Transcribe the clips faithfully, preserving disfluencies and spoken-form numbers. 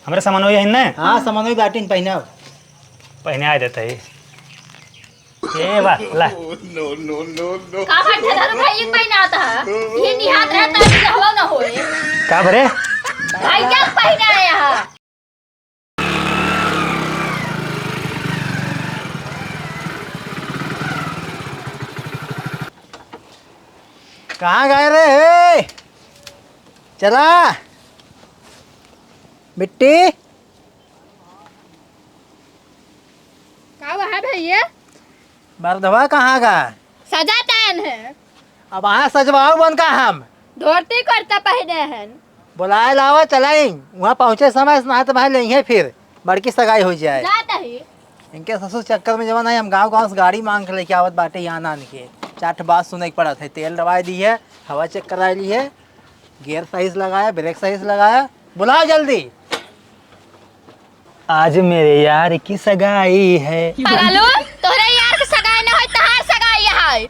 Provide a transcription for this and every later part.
हमरे समनोई है ने? हाँ, समनोई बाटिन, पहिनाओ। पहिनाइ देत ही। ए बा, ला। का बाटे धरू भाई, ये पहिनावत ह? ये निहात रहे तो अभी रहलो न होए। का भरे? भाई क्या पहिनाया है? कहाँ गए रे हे? चला। बिट्टी। का हुआ है भैया? मर्दवा कहाँ गा? सजात आयन है। अब अहाँ सजवाओ बन का हम? धोती कुर्ता पहिने हन। बोलाए लावा चलाई, वहाँ पहुँचे समय से नहात बहाए लेइहे फिर, बड़की सगाई होइ जाए। जात ही। इनके ससुर चक्कर में जवन है, हम गाँव गाँव से गाड़ी माँग के लेके आवत बाटे यहाँ आन के। चार ठे बात सुने के पड़त है, तेल डलवाए दिहे, हवा चेक कराए लिहे, गियर सही से लगाया, ब्रेक सही से लगाया, बुलाओ जल्दी। आज मेरे यार की सगाई है। पागलो, तोहरे यार की सगाई ना होई, तहार सगाई है।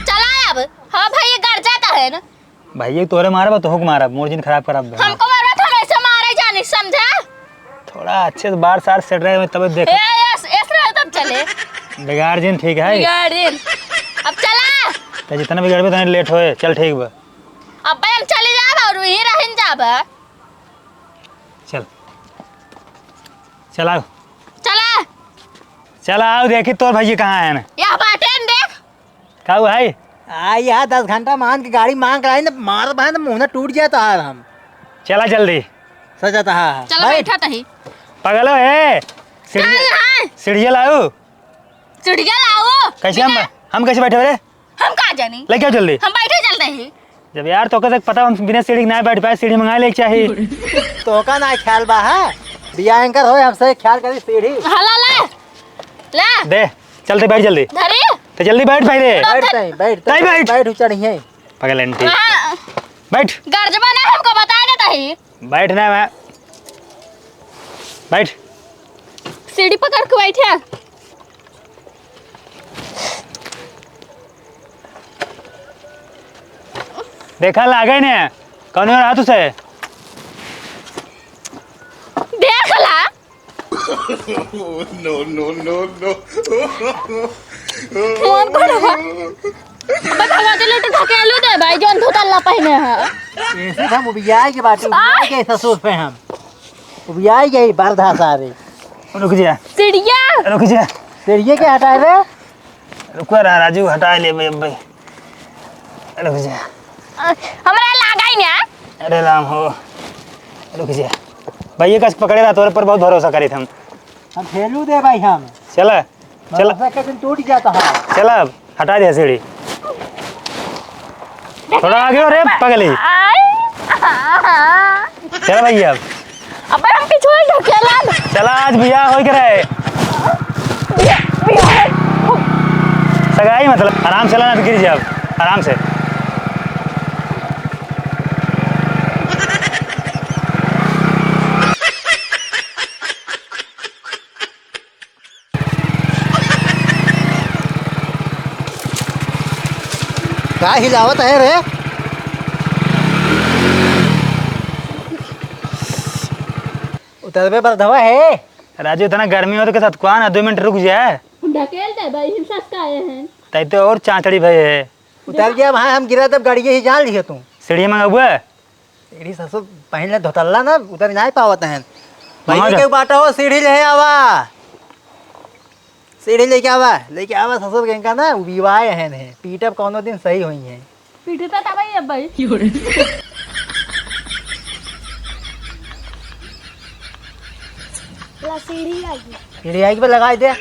चला अब। हाँ भाई, ये गरजा तो है ना। भाई, ये तोहरे मारब, तोहक मारब, मूड जिन खराब करब। हमको मारबा तो हम ऐसे मारे जानी, समझा? थोड़ा अच्छे से बार सार सेट रहे, तब देख। ए, यस, यस रहे तब चले। बिगाड़ जिन, ठीक है? बिगाड़ जिन। अब चला। तो जितना बिगड़बे, उतना लेट होए। चल, ठीक बा। अब भाई, हम चले जाब और वहीं रहन जाब। चल। चल आओ। चला। चल आओ, देखी तोर भैया कहाँ है ना? यह बाटे न देख। का हुआ है? आ, यह दस घंटा मान के गाड़ी मांग के आई ना, मार बहन मुंह ना टूट जाता है हम। चला जल्दी। सजाता है। चला बैठ। बैठा तही। पगलो है। सीढ़ी-, का है? सीढ़िया लाओ। सीढ़िया लाओ। कैसे हम, बिना हम कैसे बैठे रे? हम का जानी? लेके आओ जल्दी। हम बैठे चलते ही। जब यार तोके तक पता हम बिना सीढ़ी के ना बैठ पाए, सीढ़ी मंगा ले के चाही। तोका ना ख्याल बा, हाँ? बियाह एंकर होए हमसे ख्याल करी सीढ़ी। हाँ, ला, ला। ला। दे, चलते बैठ जल्दी। धरी। तो जल्दी बैठ पहले। बैठ तई, बैठ तई, तई बैठ। बैठ चढ़िए। पगल आंटी। हाँ। बैठ। गरजबा ना हमको बता देता ही। बैठ ना मैं। बैठ। सीढ़ी पकड़ के बैठे। देखा लागे ने, कौन हो रहा तुझसे? देख ला। No, no, no, no। फोन करो। बस भगवती लुटी धकेलू दे भाई, जौन धोतल्ला पहिने है। ऐसे हम उबियाए के बाटे, उबियाए के ससुर पे हम। उबियाए गई बरधा सारे। रुक जा। सीढ़िया। रुक जा। सीढ़िया के हटाए रे? रुको रा-, राजू, हटाए ले बे, बे। रुक जा। अ, हमरा लागा ही ना। अरे राम हो। रुक जा। भैया कस पकड़े रहा, तोरे पर बहुत भरोसा करी थे हम। हम फेलू दे भाई हम। चला। चला। भरोसा के दिन टूट जाता है। चला अब, हटा दे सीढ़ी। थोड़ा आगे हो रे पगली। आय। चला भैया अब। अबे हम पीछे ढकेला। चला आज बियाह होई के रहे। बियाह, बियाह। सगाई मतलब आराम से लाना तो गिर जाओ। आराम से। का हिलावत है रे? उतरबे बरधवा है। राजू, इतना गर्मी हो तो के साथ कौन है? दो मिनट रुक जाए। ढकेल दे भाई, हम सस्ता आए हैं। तै तो और चांचड़ी भाई है। उतर गया भाई, हम गिरा तब गाड़िए ही जान लिए तू। सीढ़ी मंगाबुआ? सीढ़ी ससुर पहले धोतल्ला ना, उतर नहीं पावत हैं। मंगा भाई दे। के बाटा हो, सीढ़ी ले आवा। सीढ़ी लेके आवा, लेके आवा ससुर के इनका ना, उबिवाए हैं ने। पीटब कौनो दिन सही होई हैं। पीटता था भाई, अब भाई। ला सीढ़ी आ गई। सीढ़ी आई के लगाई दे।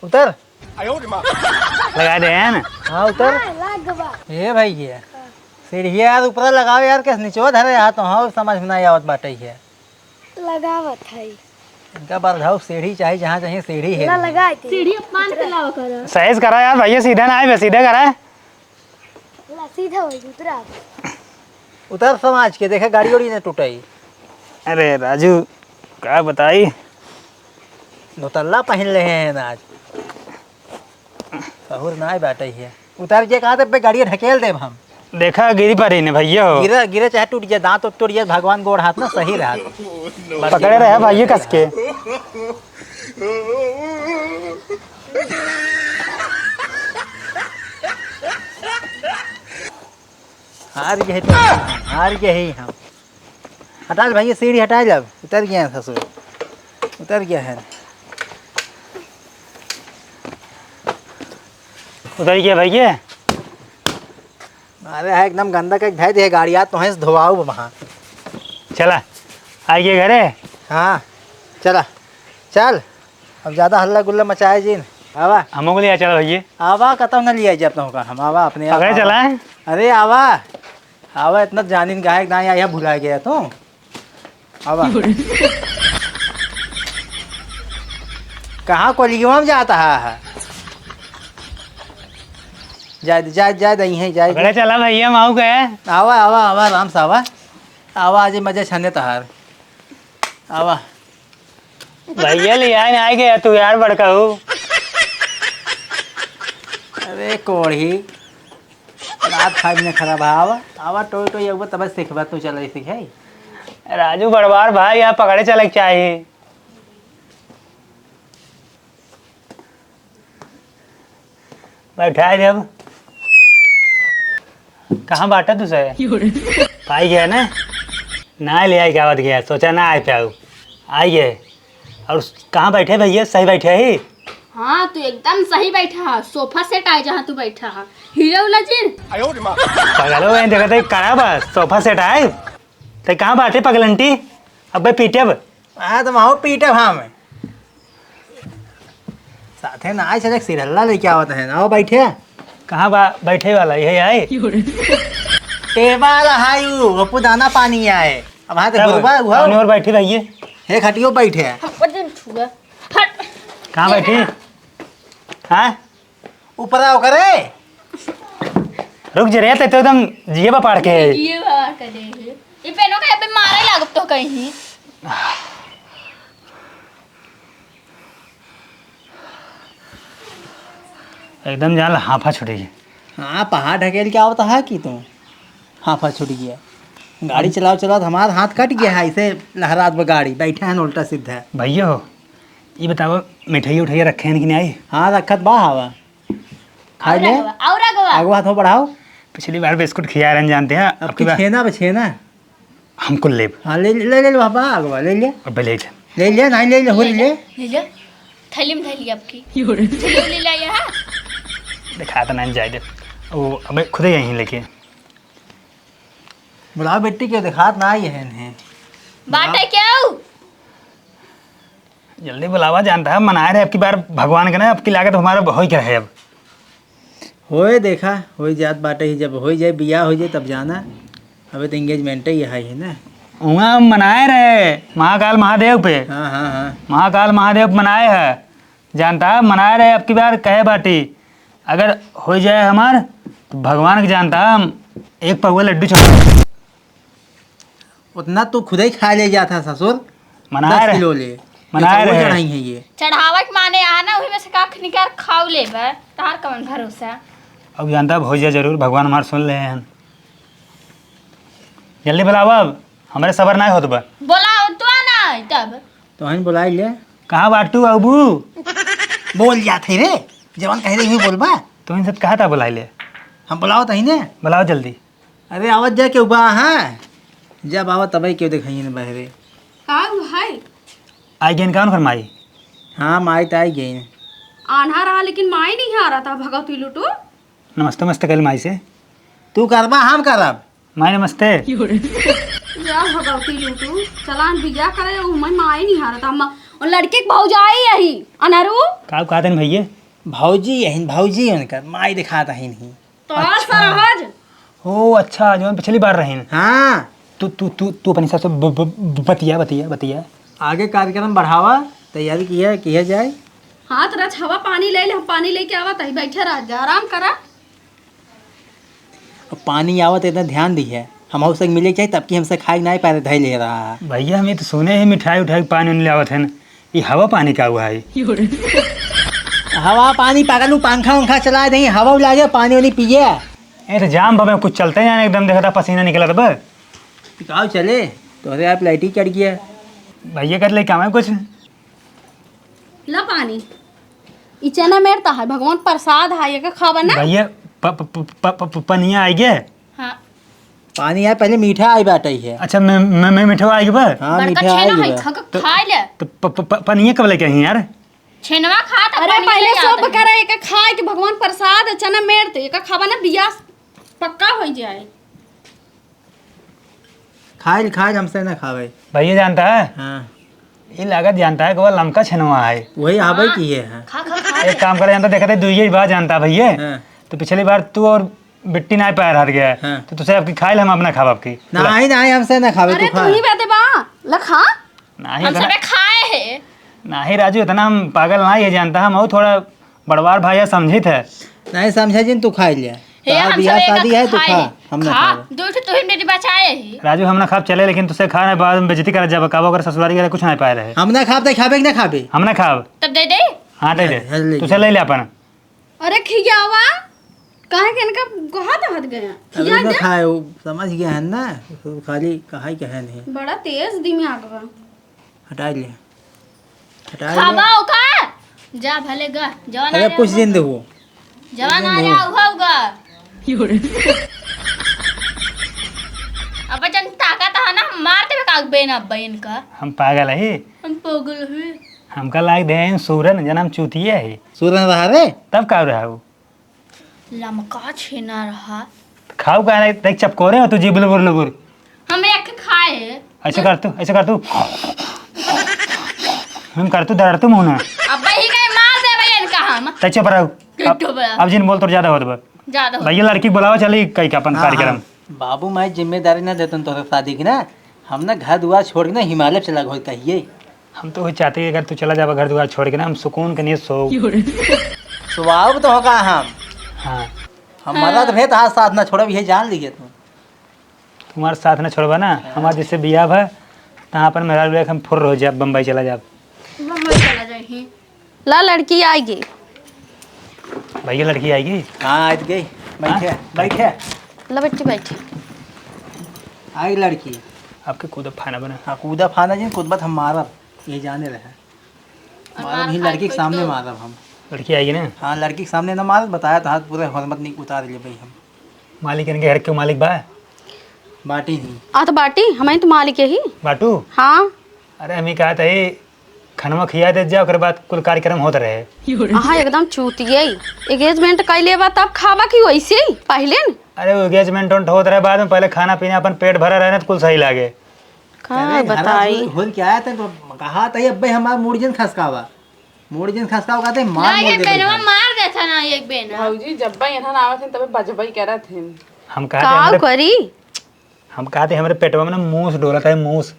उतर। लगा दे है ना? हाँ, उतर। हाँ, लाग बा। ए भाई, ये सीढ़िया यार ऊपर लगाओ यार, कैसे नीचवा धरे यहाँ तो, हाँ, समझ में नहीं आवत बाटे ये। लगावत है। इनका बरधाऊ सीढ़ी चाही, जहाँ चाही सीढ़ी है। ला, लगा दे। सीढ़ी बांध के लावा करो। सही से करा यार भैया, सीधा ना आए बे, सीधा करा। ला, सीधा हो, उतरा। उतर समाज के, देखे गाड़ी उड़ी न टूटाई। अरे राजू, का बताई? धोतल्ला पहन ले हैं आज। सहूर नाय बाटे है। उतर जे कहा, तब पे गाड़िया ढकेल देब हम। देखा, गिरी पड़ी ने भैया हो। गिरे, गिरे चाहे टूट जाए, दांत उत टूट जाए, भगवान गोड़ हाथ ना सही रहा। पकड़े रहे भैया कस के। हार गए तो, हार गए ही हम। हटा ले भैया, सीढ़ी हटा ले, अब उतर गया है ससुर, उतर गया है। उतर गया भैया। अरे हाँ, एकदम गंदा कइ धइ दे गाड़ी, आज तोहें से धोवाऊ वहाँ। चला, आइए घरे। हाँ, चला, चल। अब ज्यादा हल्ला गुल्ला मचाए जिन। आवा। हमको लिया चला भैया। आवा, कतौ न लिया जात होगा हम। आवा अपने आप पकड़े आवा। चला है। अरे आवा, आवा, इतना जानिन गायक ना आया, भुला गया तू। आवा। कहाँ कोलियो में जाता है? जाए दे, जाए, जाए दे, यहीं जाए दे। पकड़े चला भैया, माऊ गए। आवा, आवा, आवा, आराम से आवा। आवा, आज मजा छने तहार। आवा। भैया, ले आए ना, आ गया तू यार, बड़का हो। अरे कोढ़ी, रात खाए में खराब है। आवा, आवा, टोई टोई, अब तब सीखबा तू, चल सीखे। राजू बड़वार भाई, यहाँ पकड़े चले के चाहिए। बैठाए देब। कहाँ बाटा तू से? पाई गया ना? ना ले आई, गावत गया, सोचा ना आए पाऊ। आई गए। और कहाँ बैठे भैया? सही बैठे ही? हाँ, तू एकदम सही बैठा है। सोफा सेट आए जहाँ तू बैठा है। हीरो वाला जी। पगलो, ये देखत है, करा बस, सोफा सेट आए। ते कहाँ बाटे पगलंटी? अबे पीटब। हाँ, तो माहो पीटब हम। साथे ना आए, चले सिरल्ला लेके आवत है। आओ बैठे। कहाँ बा-, बैठे वाला? यही आए? टेबल हाई उ, वो पुदाना पानी आए। अब हाँ, तो तब घुरबा, उहाओ। कौन और बैठे रहिए? हे खटियो बैठे। हमको दिन छुआ। हट। कहाँ बैठी? हाँ? ऊपर आओ करे। रुक जे रे, ते तो एकदम जिए बा पाड़ के। ये बाबा का दे है। ये पेनो का अबे मारे लागब तो कहीं। एकदम जान ला हाफा छूटेगी। हाँ, पहाड़ ढकेल के आवत है कि तू? हाफा छूट गया। गाड़ी चलाओ, चलाओ, हमार हाथ कट गया है, ऐसे लहरात बा गाड़ी, बैठे हैं उल्टा सीधा। भैया हो, ये बताओ, मिठाई उठाई रखे हैं कि नहीं? हाँ, रखत बा हवा। खा और ले। अगवा, और अगवा। अगवा हाथों बढ़ाओ। पिछली बार बिस्कुट खिया रहन जानते हैं, अब अब की बार छेना बा, छेना। हमको लेब। हाँ, ले, ले, ले, ले, बाबा, अगवा, ले ले। अब ले जा। ले ले, नहीं ले ले, हो ले ले। ले ले। थैली में धैली आपकी। थैली ले ले यहाँ। दिखा तो नहीं जाए दे। वो अबे खुदे यहीं लेके। बुलाओ बेटी के, दिखात ना आई है इन्हें। बाटे क्यों? जल्दी बुलावा, जानता है मनाए रहे अब की बार भगवान के ना, अब की लागत हमारा होई के रहे अब। होए देखा, होई जात बाटे ही, जब होई जाए, बियाह होई जाए तब जाना। अबे तो एंगेजमेंट ही है, है ना? वहाँ मनाए रहे महाकाल महादेव पे। हाँ, हाँ, हाँ। महाकाल महादेव पे मनाए है, जानता है मनाए रहे अब की बार कहे बाटी, अगर होई जाए हमार तो भगवान के जानता हम एक पौवा लड्डू चढ़ा। उतना तू खुदे ही खा ले जात है ससुर। मनाए दस रहे। किलो ले। मनाए ये तो वो रहे। चढ़ाई है ये। चढ़ावत माने आ ना, वही में से काख निकाल खाओ ले बे। तार कवन भरोसा? अब जानता भौजिया जरूर भगवान हमार सुन ले हैं। जल्दी बुलावा, अब हमरे सबर ना होत बा। बोलाओ तो ना आई तब। तो हम बुलाई ले। कहाँ बाटू अबू? बोल जात है रे, जवान कह रही हुई बोलबा। तो इनसे कहा था बुलाई ले। हम बुलाओ तो ही ने। बुलाओ जल्दी। अरे आवत जा केहू बा, हाँ। जब आवत तबे केहू देखाइए न बहरे। का हुआ है? आई गेन कौन घर माई? हाँ, माई त आई गेन। आन्हा रहा लेकिन माई नहीं आ रहा था, भगवती लुटू। नमस्ते, नमस्ते कल माई से। तू करबा, हम करब। माई नमस्ते। या भगवती लुटू, चलान बिया करे, उ मैं माई नहीं आ रहा था। अम्मा, और लड़के के भौजाई यही, अनरू। का कहते हैं भैया? भौजी यही, भौजी उनकर, माई दिखाता ही नहीं। तो अच्छा। सरहज। ओ अच्छा, जौन पिछली बार रहिन। हाँ। तू, तू, तू, तू अपनी सास से ब-, ब-, ब-, बतिया, बतिया, बतिया। आगे कार्यक्रम बढ़ावा, तैयारी किया, किया जाए। हाथ रच, हवा पानी ले ले, हम पानी लेके आवा, तही बैठे रह जा, आराम करा। अब पानी आवत इतना ध्यान दी है, हम उससे मिले के चाहिए, तब कि हमसे खाए के नहीं पाए, धै ले रहा है। भैया, हम ये तो सुने ही मिठाई उठाई पानी उनी ले आवत है ना। ई हवा पानी का हुआ है? हवा पानी पागल, उ पंखा उंखा चला दे, हवा लागे, पानी उनी पिए। ए, तो जाम बा, कुछ चलते हैं, एकदम देखा था पसीना निकला था बस। गाँव चले, तोहरे आप लाइट ही चढ़ गया। भैया कर ले काम है कुछ। ला पानी। ई चना मेरता है, भगवान प्रसाद है, एका खाबा ना। भैया, प-, प-, प-, प-, प-, प-, पनिया आई गे? हाँ। पानी आए, पहले मीठा आई बाटे है। अच्छा, मैं, मैं, मैं मीठा आई बा? हाँ, बड़का मीठा छेना आई है, बा। खा के तो, खाए ले। तो प-, प-, प-, पनिया कब लेके आई यार? छेनवा खा त अरे, पनिया पहले ले सब जाता है। करे, एका खाए के भगवान प्रसाद है, चना मेरते, एका खाबा ना, बियाह पक्का हो जाए। खाइल, खाइल, हमसे ना खावे। भैया जानता है? हाँ। ये लागत जानता है कि वो लमका छेनवा है। वही आवे हाँ। की है, हाँ। खा, खा, खा। एक काम करे, जानता, देखते दुइये बार जानता भैया। हाँ। तो पिछली बार तू और बिट्टी ना पैर हार गया। हाँ। तो तुझसे आपकी खाइल, हम अपना खाब आपकी। ना, आई, ना, आई, हमसे ना खावे, अरे, तू खा। तू ही बाते बा, ला खा। नाही हम इतना, सबे खाए है। नाही राजू, इतना हम पागल नाही है, जानता हम और थोड़ा बड़वार भाई है, समझित है। नाही समझे जिन, तू खाई ले। हे, तोहार हम बियाह सबे शादी का है, तू खाए खा, है। हम ना खा, खाब। दो ठो तू ही मेरी बचाए है। राजू, हम ना खाब चले, लेकिन तुझसे खा ना, बाद में बेइज्जती करत जाबा, काबो अगर ससुरारी करे कुछ नहीं पाए रहे। हम ना खाब, तै खाबे कि ना खाबे? हम ना खाब। तब दे दे। हाँ, दे दे। हाँ, ले तुझसे ले। ले ले अपन। अरे खियावा, काहे के इनका कहा तो हट गया? अरे खिया ना दे। खाए, वो समझ गया है ना, तो खाली कहा ही कहे नहीं। बड़ा तेज दिमाग बा। हटा ले, हटा ले। खाबा ओका? जा भले गा, जवान अरे आ कुछ रहा दिन होगा। दे वो। जवान आ रहा होगा। अब जन ताकत है ना, हम मार देबे का बेन अब इनका। हम पागल है? हम पागल है। हमका लाग दे हैं सूरन, जना हम चूतिया है। सूरन रहा रे? तब का रहा वो? लमका छेना रहा। खाऊ का नहीं, देख चपकोरे हो तू जी, बुलबुर लुबुर। हम एक खाए। ऐसे कर तू, ऐसे कर तू। हम कर तू, दरड़ तू मुँह ना। अब वही कहीं मार दे भाई इनका हम। तै चुप रहो। अब, चुप रहो। अब जिन बोल तोर ज्यादा होत बा। ज्यादा होत। भैया लड़की बुलावा चली कई का अपन हाँ, कार्यक्रम। हाँ। बाबू माई जिम्मेदारी ना देतन तोहरे शादी की ना, हम ना घर दुआर छोड़ के ना हिमालय चला गए कहिए। हम तो वही चाहते कि अगर तू चला जाबा घर दुआर छोड़ के ना, हम सुकून के नींद सो। सुवाब तो होगा हम। हाँ। हमारा तो भेद हाथ साथ ना छोड़ब, ये जान लीजिए तू। तुम्हारे साथ ना छोड़बा ना, हाँ। हमारे जिससे बियाह भा, तहाँ अपन मेहरारू लेके हम फुर्र हो जाब, बम्बई चला जाब। बम्बई चला जाए ही। ला लड़की आएगी। भैया लड़की आएगी। हाँ, आ गई। बैठे, हाँ? बैठे। ला बेटी बैठे। आई लड़की। आपके कूदा फाना बना। हाँ, कूदा फाना जी, कुदबत हम मारब, ये जाने रहे। और मारब मार ही खाए लड़की के कोई सामने तो मारब हम। लड़की आएगी ना? हाँ, लड़की के सामने ना मारब, बताया तो हाथ पूरा हरमत नहीं उतार ले भाई हम। मालिक इनके घर के मालिक बा? बाटी ही। आ तो बाटी, हम ही तो मालिक यही। बाटू? हाँ। अरे हम ही कहा था, खनवा खिया दे जा, ओकरे बाद कुल कार्यक्रम होत रहे। अहा, एकदम चूतिये। Engagement कइ लेबा तब खाबा कि वैसे ही पहले न? अरे वो engagement उंट होत रहे, बाद में पहले खाना पीना अपन पेट भरा रहे ना तो कुल सही लागे। का अरे घरा बताई? होल, होल क्या आया था तो कहा था, "अब्बे हमार मूड़ जिन खसकावा, मूड़ जिन खसकावा," कहते मार ना, मूड़ ये दे बेनवा बेटा। मार देता ना एक बेना। भौजी जब्बा इन्हन आवत हैं तबे बजबई करत हैं। हम कहा था काव हमरे करी? हम कहा थे, "हमरे पेटवा में ना मूस डोलत है, मूस।"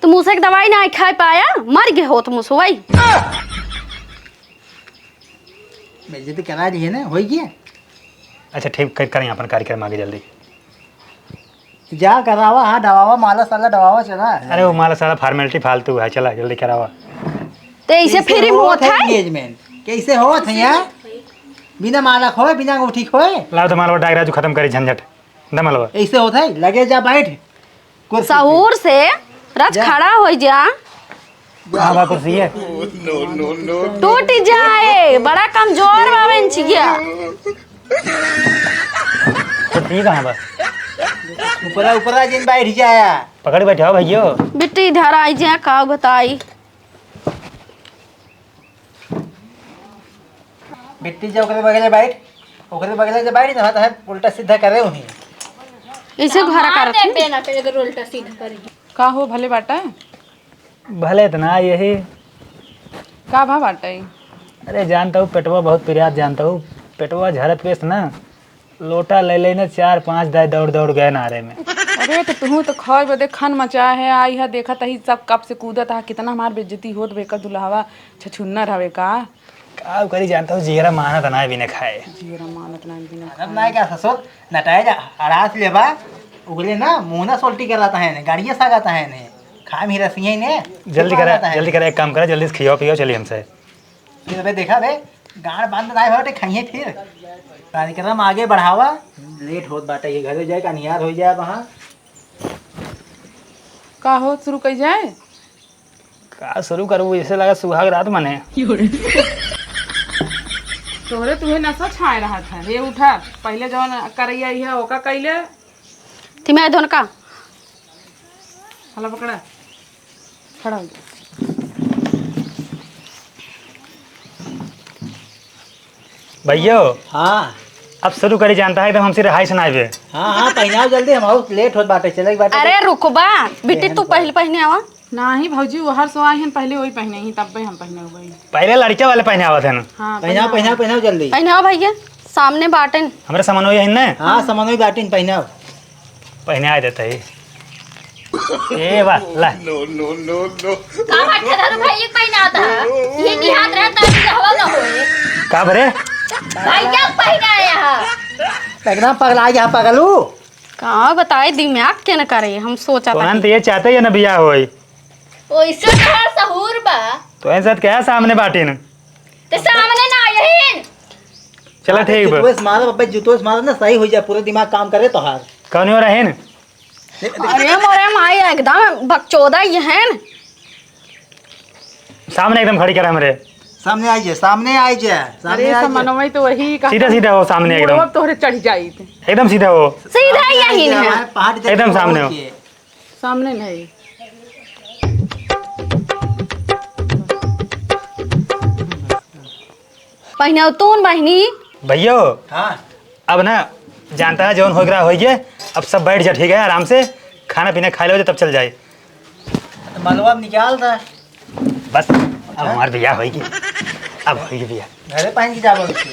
तो मूसे के दवाई ना खाए पाया, मर गए होत मूस वही। बेइज्जती करा दी है ना, होई गया। अच्छा ठीक, कर, करें अपन कार्यक्रम आगे जल्दी। जा करावा, हाँ, दवावा, माला साला दवावा चला। अरे वो माला साला formality फालतू है, चला जल्दी करावा। तो ऐसे कैसे free में होत होत है है? Engagement? कैसे होत है यहाँ? बिना माला खोए, बिना अंगूठी खोए? लाओ तो मालवा डायरा जो खत्म करी झंझट। दमलवा। ऐसे होत है, लगे जा बैठ। कुर्सी पे। सहूर से रच जा। खड़ा होइ जा। हाँ, बा कुर्सी है। टूट जाए, बड़ा कमजोर बाबा इंचिया। कुर्सी कहाँ बा? ऊपरा, ऊपरा जिन बैठ जाया। पकड़ बैठा हो भैया। बिट्टी इधर आई जा, का बताई। बिट्टी जा ओकरे बगले बैठ, ओकरे बगले जा बैठ, ना तो उल्टा सीधा करे उन्हीं। ऐसे घर मार करत दे हैं। बेना पे अगर उल्टा सीधा करी। का हो भले बाटा? भले इतना यही। का भा बाटा ई? अरे जानता हूँ पेटवा बहुत पिरात जानता हूँ, पेटवा झरत पेस ना। लोटा ले लेने चार पाँच दाई दौड़ दौड़ गए नारे में। अरे तो तुहू तो खाए बदे खन मचा है, आई है देखत ही सब कब से कूदत है, कितना हमार बेइज्जती होत बे, एकर दुल्हवा छछुन्नर हवे का? का करी जानता हूँ, जियरा मानत ना बिना खाए। जियरा मानत ना बिना मानत खाए। ना क्या ससुर, नटाए जा, आरास लेबा, उगले ना मुंह ना सोल्टी कर रहा है ने, गाड़िया सागत है ने, खाए में ही रसिए ने, जल्दी करा, जल्दी करा, एक काम करा, जल्दी से खियाओ पियाओ, चलिए हमसे। फिर अबे देखा बे, गाड़ बंद नाहीं होते, खाइए फिर। कार्यक्रम आगे बढ़ावा, लेट होत बाटे, ये घरे जाए का निहार हो जाए वहाँ। का हो, शुरू कई जाए? का शुरू करबू, ऐसे लगा सुहाग रात मने। तोहरे तुहे नशा छाए रहा था। हे उठा, पहले जौन करैया है ओका कैले। तिमे धोन का। हला पकड़ा, खड़ा हो जा। भैया। हाँ। अब शुरू करी, जानता है एकदम हमसे रहाई सुनाए बे। हाँ, हाँ, पहिनाओ जल्दी, हम आउत लेट होत बाटे, चले के बाटे। अरे रुकबा, बिट्टी तू पहले पहिने आवा। नाही भौजी, वो हर सो आई हन, पहले वही पहिने ही, तब हम पहिने हुए। पहले लड़के वाले पहिने आवत हन। हाँ, पहिनाओ, पहिनाओ, पहिनाओ जल्दी। पहिनाओ भैया, सामने बाटन। हमरे समनोई हन ने? हाँ, समनोई बाटिन, पहिनाओ। पहिने आ जाता है। ए बा, ला। का बात है, दारू भाई, एक पहिना आता है। ये निहात रहता है, कि हवा ना होए। का भरे? भाई, क्या पहिना आया है? एकदम पगला गया, पगलू। का बताए, दिमाग के न करे, हम सोचा तो था अनंत कि ये चाहते ही न बियाह होई। ओइसे तोहार सहूर बा। तो ऐसा क्या सामने बाटिन? तो सामने ना यही। चला ठीक बा। जुतवे से मारब, अबे जुतवे से मारब ना, सही हो जाए, पूरा दिमाग काम करे तोहार। कौन हो रहे न? अरे मोरे माई, एकदम बकचोदा ये है न। सामने एकदम खड़ी कर हमरे। सामने आइए, सामने आइए, सामने अरे, आइए। समनवा तो वही कहा। सीधा, सीधा हो सामने एकदम। मुड़वा तोहरे चढ़ जाई थे। एकदम सीधा हो। सीधा सामने यही आइए, है। हमारे पहाड़ जैसे एकदम सामने हो। के। सामने नहीं। पहिने तून बहिनी। भैया। हाँ। अब ना जानता है जौन हो गया हो गए, अब सब बैठ जा, ठीक है, आराम से खाना पीना खा लो, तब चल जाए। तो मलवा अब निकाल दा। बस, अब हमार बियाह होई गई। अब होई गई बियाह। घरे पहन के जाबो उसके।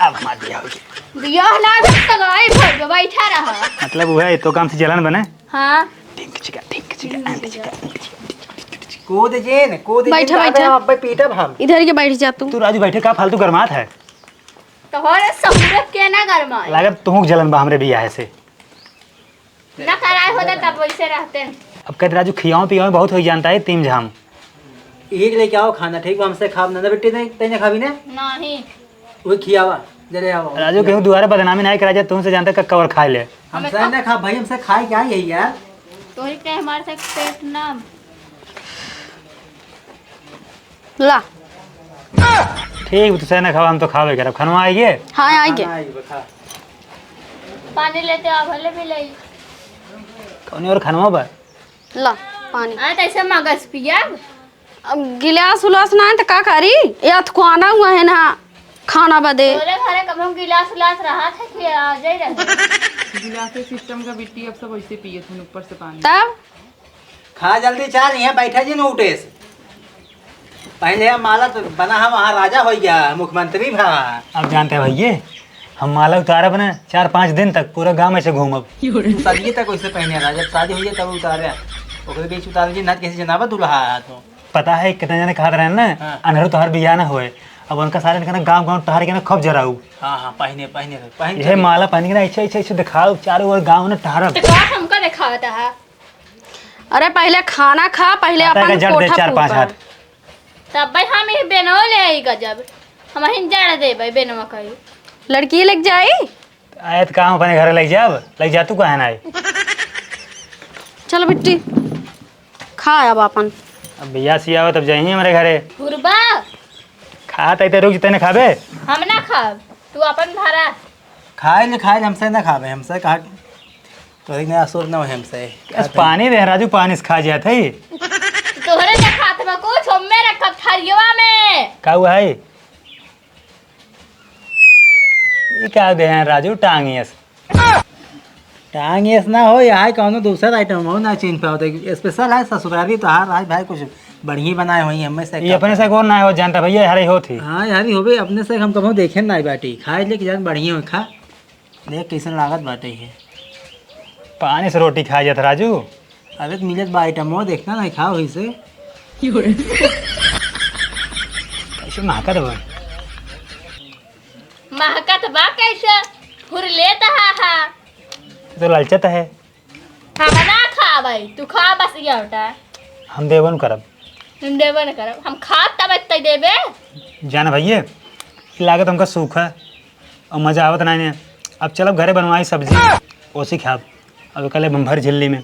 अब हमार बियाह होई गई। बियाह ना जब तक आई घर में बैठा रहा। मतलब वो है, तो काम से जलन बने। हाँ। ढिंक चिका, ढिंक चिका, ढिंक चिका, ढिंक चिका। कूद जेन, कूद जेन, बैठा, दादा, बैठा। अब पीटब हम। इधर के बैठ जा तू। तू राजू बैठे, का फालतू गरमात है? तोहरे सहूरत के ना गरमाए। लागत तुहूँ के जलन बा हमरे बियाह से। ना कराए होता तब वैसे रहते। अब कहते राजू खियाओ पियाओ बहुत हो जानता है तीन झाम। एक लेके आओ खाना, ठीक बा, हमसे खाब ना, ना बेटी, नहीं, तैने खाबी ना? नहीं। वो खियावा, जरे आवा। राजू केहू दुआरे बदनामी नहीं करा जाए, तुमसे जानते कक्का और खाए ले। हमसे ना खा भाई, हमसे खाए क्या यही यार? तोही के हमारे से पेट ना। ला। ठीक, तू से ना खावा, हम तो खावे करब। खनवा आइए। हाँ, आइए। खाना आइए, खा। पानी लेते आओ, भले भी ले। कौन और खनवा बा? ला, पानी। आ, तो ऐसे मगज पिया। अब गिलास उलास ना है तो का करी? ये अथकुआना हुआ है ना खाना बदे। तोरे घरे कबहुँ गिलास उलास रहा था कि आ जाई रहे? गिलास के सिस्टम का बिट्टी अब सब ऐसे पिए थे ऊपर से पानी। तब? खा जल्दी चाल, यहाँ बैठा जी न उठे से। पहले हम माला तो बना है, वहाँ राजा हो गया, मुख्यमंत्री भा। अब जानते हैं भैया, हम माला उतारे बने चार पाँच दिन तक पूरा गाँव ऐसे घूमब। शादी तक वैसे पहने रहा, जब शादी हो जाए तब उतारे। ओकरे बीच उतारे जी, ना कैसे जनाबा दुल्हा है तो। पता है कितने जने कहत रहे ना, हाँ। अनहरू तोहर बियाह ना होए। अब उनका सारे इनका ना गाँव गाँव टहर के ना खूब जराऊ। हाँ, हाँ, पहने, पहने, पहन यह चलिए। माला पहन के ना ऐसे, ऐसे, ऐसे दिखाओ चारों ओर गाँव ना टहरब। तो का हमका दिखावता है? अरे पहले खाना खा, पहले खाता अपन का जड़ दे कोठा चार पाँच फूका। हाथ। तब भाई हम ही बेनो ले आई गजब, हम ही जड़ दे भाई बेनवा कही। लड़की लेके जाई? आए तो काम अपने घर ले जाब, ले जा तू काहे ना आई? चल बिट्टी, खा अब अपन। अब बियाह से आवे तब जाइए हमारे घरे। हुरबा। खात आई तो रुक जितने खाबे। हम ना खाब, तू अपन भरा। खाए ले, खाए ले, हमसे ना खाबे, हमसे कहा, तोहरे के असुर ना होए हमसे। बस पानी दे राजू, पानी से खा जात है। तोहरे से खात में कुछ, हमें रखब थरियवा में। का हुआ है? ई का दे हैं राजू, टांगियस? टांगियस ना हो, यहाँ कौनो दूसर आइटम हो ना, चिन्ह पाओ तो स्पेशल है ससुरारी तोहार, आज भाई कुछ बढ़िया बनाए होई, हमें से ये अपने से कौन ना हो जानता भैया, हरे होत ही। हाँ, यार ही होबे, अपने से हम कबहुँ देखे ना बाटी, खाए ले कि जान बढ़िया हो, खा। देख कैसन लागत बाटे ये। पानी से रोटी खाए जात राजू। अबे तो मिलत बा आइटम, वो देखना नहीं खाओ इसे। कैसे महकत बा? महकत बा कैसे? हुरलेत हा हा। तो ललचत है। हम ना खाबै, तू खा बस ये होता। हम देबो न करब। हम देबो न करब, हम खाब तब तै देबे। जान भैये, लागत हमका सूखा और मजा आवत नाहीं है। अब चलब घरे बनवाई सब्जी, ओसी खाब। अब कल हम भर झिल्ली में,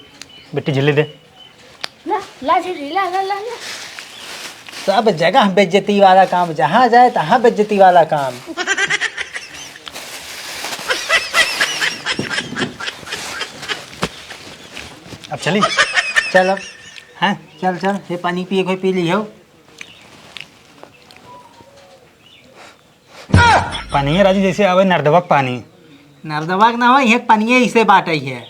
बिट्टी झिल्ली दे। ला, ला झिल्ली, ला, ला, ला, ला। सब जगह बेइज्जती वाला काम, जहाँ जाए तहाँ बेइज्जती वाला काम। अब चली? चल अब। हैं? चल, चल, ये पानी पिए कोई पी ली हो। पानी है राजू, जैसे आवे नर्दवा के पानी। नर्दवा के ना हो, ये पानी इसे बाटे है।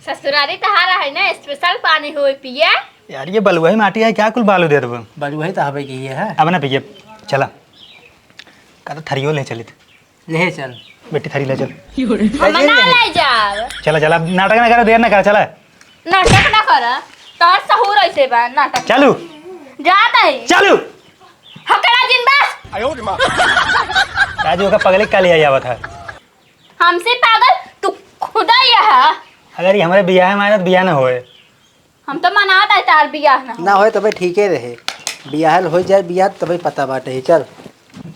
ससुरारी तहारा है ना, special पानी होई पिए। यार, ये बलुआही माटी है, क्या कुल बालू दे देबो? बलुआही तो हवे की है। अब ना पिए, चला। का तो थरियो ले चलित। ले चल। बेटी, थरी ले चल। हम ना ले जाब। चला, चला, नाटक ना करा, देर ना करा, चला। नाटक ना करा, तोहर सहूर ऐसे बा, नाटक। चलू। जात है। चलू। हकड़ा जिन बस। राजू का पगले का लिया जावत है। हमसे पागल तू खुदा यह। अगर ये हमारे बियाह में आए ना तो बियाह ना होए। हम तो मनात है तार बियाह ना हो। ना होए तबे ठीके रहे, बियाहल हो जाए बियाह तबे पता बाटे। चल,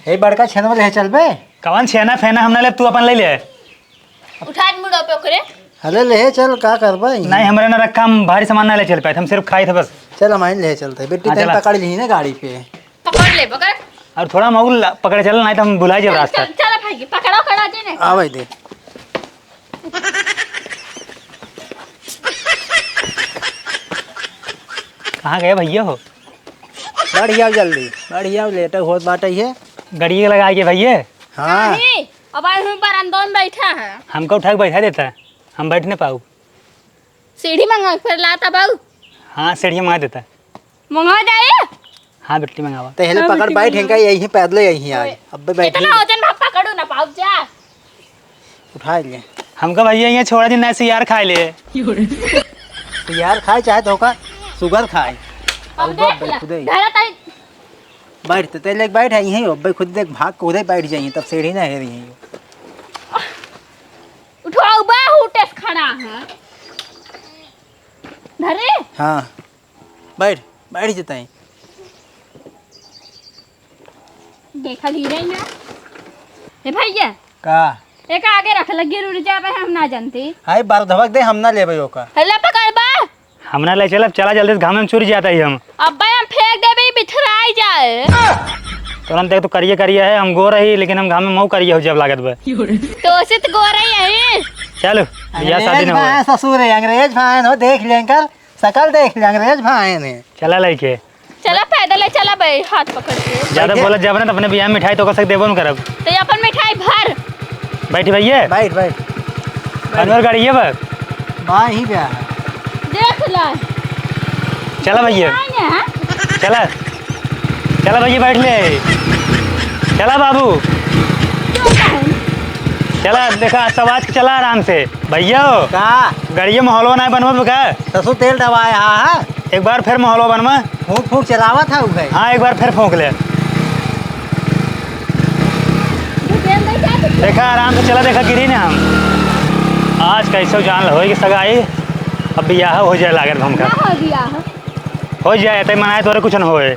हे बड़का छेनवा ले चल बे। कवन छेना फेना हम ना लेब, तू अपन ले ले। उठा मुड़ो पे ओकरे। अरे ले चल, का करबा ई? नहीं, हमरे ना रखा, हम भारी सामान ना ले चल पाए, हम सिर्फ खाई थे बस। चल, हम आइन ले चलते, बेटी हाँ, तनी चला। पकड़ ली ना गाड़ी पे। पकड़ ले, पकड़। और थोड़ा मऊल पकड़ चल, नहीं तो हम भुला जाब रास्ता। चल, चल भाई, पकड़ो, कड़ा जी ने। आ भाई दे। कहाँ गए भैया हो? बढ़िया जल्दी, बढ़िया लेटे होत बाटे ये। गड़िए लगा के भैया। हाँ। नहीं, अब आज हम बरामदा में बैठा है। हमको उठा के बैठा देता, हम बैठ नहीं पाऊ। सीढ़ी मंगा के फिर लाता बाऊ। हाँ, सीढ़ी मंगा देता। मंगा जाए। हाँ, बिट्टी मंगावा। ते हेले हाँ, पकड़ बिट्टी बैठ, मंगावा। इनका यहीं पैदल यहीं आज। ओए, अब्बे बैठ इतना ले। वजन भा पकड़ो ना पाउब जा। उठा ले। हमका भैया यहाँ छोड़ा दिन ऐसे यार खाए ले। तो यार खाए चाहे तो का शुगर खाए। अब अब देख अब्बे ले, खुदे। धरा ताई। बैठ तो तेरे बैठ है यहीं, अब्बे खुद देख भाग कूदे बैठ जाइए, तब सीढ़ी ना हेरी है। उठाओ बा, हुटेस खड़ा है। धरे? हाँ। बैठ, बैठ जताई। देखा गिरे ना। ए भैया। का? एक आगे रख ले, गिर उड़ जाबे, हम ना जानती। हाय, बार धबक दे, हम ना लेबे ओका। हेला पकड़ बा। हम ना ले चलब, चला जल्दी से, घाम में चुर जाता ही हम। अब्बे हम फेंक देबे, ई बिथराई जाए। तुरंत देख, तू करिया करिया है, हम गोर रही, लेकिन हम घाम में मऊ करिया हो जब लागत बा। तो उसे तो गोर रही है। चलो, बियाह शादी ना हो। भाई, ससुर है, अंग्रेज भाई हो, देख लें कर। शकल देख ले, अंग्रेज भाई ने। चला लइके। चला पैदल है, चला बे, हाथ पकड़ के। ज्यादा बोलत जाबे ना तो अपने बियाह में मिठाई तो कसक देबो न करब। तो ये अपन मिठाई भर। बैठी भैया। बैठ, बैठ। अनवर गाड़ी ये बा। बा ही गया है। देख ला। चला भैया। आएंगे, हाँ? चला। चला भैया, बैठ ले। चला बाबू। क्यों बहन? चला, देखा, सवाज के चला आराम से। भैया हो। का? गाड़िया में हलवा नाहीं बनवत बा का? ससुर तेल डबाया हा, हा। एक बार फिर में हलवा बनवा। फूंक फूंक चलावत हा उ भाई। हाँ, एक बार फिर फूंक ले। तेल दे क्या तुझे? देखा, आराम से चला, देखा, गिरी ना हम। आज कैसे जान होई कि सगाई, अब बियाह हो जाए लागत हमका। ना हो बियाह। हो जाए, तै मनाए तोरे कुछ न होए।